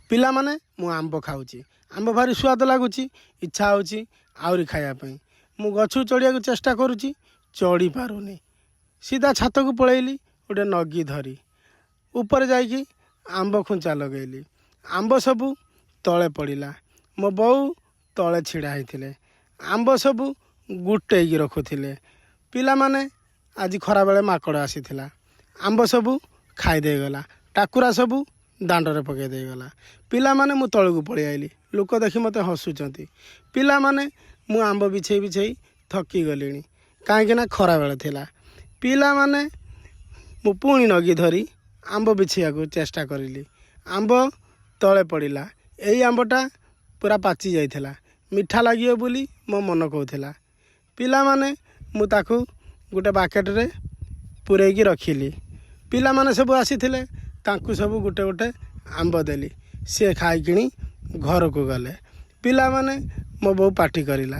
ପିଲାମାନେ, ମୁଁ ଆମ୍ବ ଖାଉଛି। ଆମ୍ବ ଭାରି ସୁଆଦ ଲାଗୁଛି। ଇଚ୍ଛା ହେଉଛି ଆହୁରି ଖାଇବା ପାଇଁ। ମୁଁ ଗଛକୁ ଚଢ଼ିବାକୁ ଚେଷ୍ଟା କରୁଛି, ଚଢ଼ି ପାରୁନି। ସିଧା ଛାତକୁ ପଳେଇଲି ଗୋଟେ ନଗି ଧରି। ଉପରେ ଯାଇକି ଆମ୍ବ ଖୁଞ୍ଚା ଲଗେଇଲି। ଆମ୍ବ ସବୁ ତଳେ ପଡ଼ିଲା। ମୋ ବୋଉ ତଳେ ଛିଡ଼ା ହେଇଥିଲେ, ଆମ୍ବ ସବୁ ଗୋଟେଇକି ରଖୁଥିଲେ। ପିଲାମାନେ, ଆଜି ଖରାବେଳେ ମାଙ୍କଡ଼ ଆସିଥିଲା, ଆମ୍ବ ସବୁ ଖାଇ ଦେଇଗଲା, ଟାକୁରା ସବୁ ଦାଣ୍ଡରେ ପକାଇ ଦେଇଗଲା। ପିଲାମାନେ, ମୁଁ ତଳକୁ ପଳେଇ ଆଇଲି। ଲୋକ ଦେଖି ମୋତେ ହସୁଛନ୍ତି। ପିଲାମାନେ, ମୁଁ ଆମ୍ବ ବିଛେଇ ବିଛେଇ ଥକି ଗଲିଣି, କାହିଁକିନା ଖରାବେଳ ଥିଲା। ପିଲାମାନେ, ମୁଁ ପୁଣି ନଗି ଧରି ଆମ୍ବ ବିଛେଇବାକୁ ଚେଷ୍ଟା କରିଲି। ଆମ୍ବ ତଳେ ପଡ଼ିଲା। ଏଇ ଆମ୍ବଟା ପୁରା ପାଚି ଯାଇଥିଲା। ମିଠା ଲାଗିବ ବୋଲି ମୋ ମନ କହୁଥିଲା। ପିଲାମାନେ, ମୁଁ ତାକୁ ଗୋଟେ ବାକେଟରେ ପୂରେଇକି ରଖିଲି। ପିଲାମାନେ ସବୁ ଆସିଥିଲେ, ତାଙ୍କୁ ସବୁ ଗୋଟେ ଗୋଟେ ଆମ୍ବ ଦେଲି। ସିଏ ଖାଇକିଣି ଘରକୁ ଗଲେ। ପିଲାମାନେ, ମୋ ବୋଉ ପାଟି କରିଲା,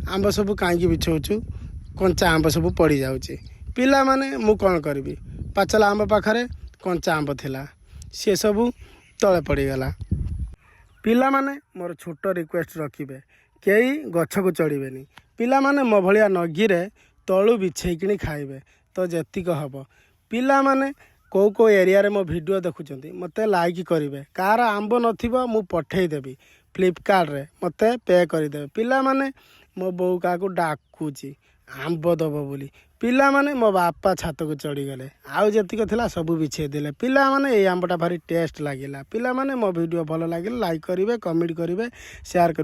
ଆମ୍ବ ସବୁ କାହିଁକି ବିଛଉଛୁ? କଞ୍ଚା ଆମ୍ବ ସବୁ ପଡ଼ିଯାଉଛି। ପିଲାମାନେ, ମୁଁ କ'ଣ କରିବି? ପାଚଲା ଆମ୍ବ ପାଖରେ କଞ୍ଚା ଆମ୍ବ ଥିଲା, ସିଏ ସବୁ ତଳେ ପଡ଼ିଗଲା। ପିଲାମାନେ, ମୋର ଛୋଟ ରିକ୍ୱେଷ୍ଟ ରଖିବେ, କେହି ଗଛକୁ ଚଢ଼ିବେନି। ପିଲାମାନେ, ମୋ ଭଳିଆ ନଗିରେ ତଳୁ ବିଛେଇକିଣି ଖାଇବେ ତ ଯେତିକ ହେବ। ପିଲାମାନେ, କେଉଁ କେଉଁ ଏରିଆରେ ମୋ ଭିଡ଼ିଓ ଦେଖୁଛନ୍ତି, ମୋତେ ଲାଇକ୍ କରିବେ। କାହାର ଆମ୍ବ ନଥିବ, ମୁଁ ପଠେଇଦେବି ଫ୍ଲିପକାର୍ଟରେ, ମୋତେ ପେ କରିଦେବେ। ପିଲାମାନେ, ମୋ ବୋଉ କାହାକୁ ଡାକୁଛି ଆମ୍ବ ଦେବ ବୋଲି। ପିଲାମାନେ, ମୋ ବାପା ଛାତକୁ ଚଢ଼ିଗଲେ, ଆଉ ଯେତିକ ଥିଲା ସବୁ ବିଛେଇ ଦେଲେ। ପିଲାମାନେ, ଏଇ ଆମ୍ବଟା ଭାରି ଟେଷ୍ଟ ଲାଗିଲା। ପିଲାମାନେ, ମୋ ଭିଡ଼ିଓ ଭଲ ଲାଗିଲେ ଲାଇକ୍ କରିବେ, କମେଣ୍ଟ କରିବେ, ସେୟାର କରିବେ।